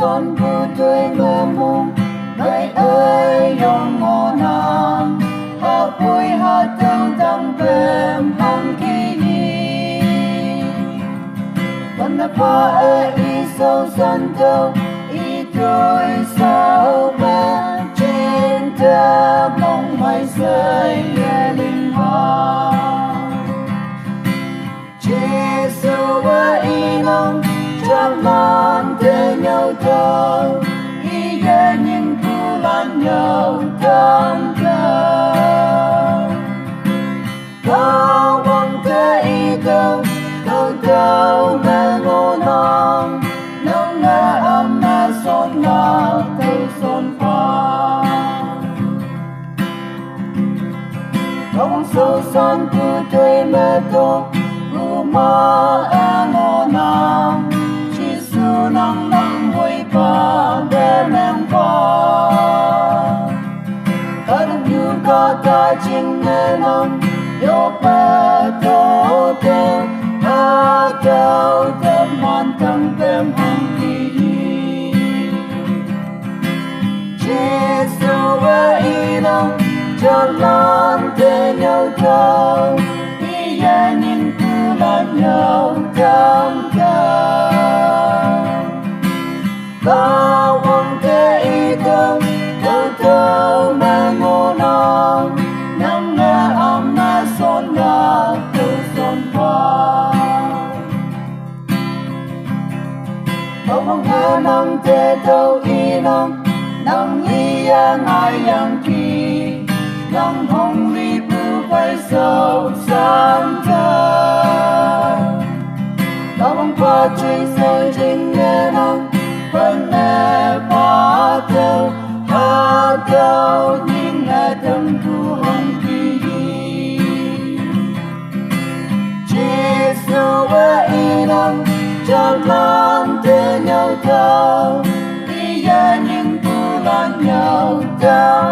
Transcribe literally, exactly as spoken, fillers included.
Son bu tui me mung, bai ai yong ngo nang, ha pui ha tau tang pem hang ki yi. Pan na pa e i so san tau, i tui so me, chin te mong mai sai ye ling ha. Jesu wa i nong, jalan te nyau tau, i ye ning bulan nyau tam tau. Ka wang te i tau, tau tau me ngo nang, nang nga am na son na tau son pa. Kong so san tu tui me to, kuma e ngo nang, Jesu nang nang hui pa, de meng pa. Ka dong yu ka ta jing me nang, yo pe to te, ha tau te man tang pem hang ki. Jesu wa i nang, jalan te nyau tau, i ye ning bulan nyau tam tau. Ka wang te i tau, tau tau me ngo nang, nang nga am na son na tau son pa. Tau mong e nang te tau i nang, nang i yang ai yang ki, nang hong li pu pai sau san tau. Tau mong pa chui se jing e nang, pan e pa tau, ha tau ning e tang tu hong ki. Jesu wa i nang, jalan te nyau tau, i ye ning bulan nyau tau.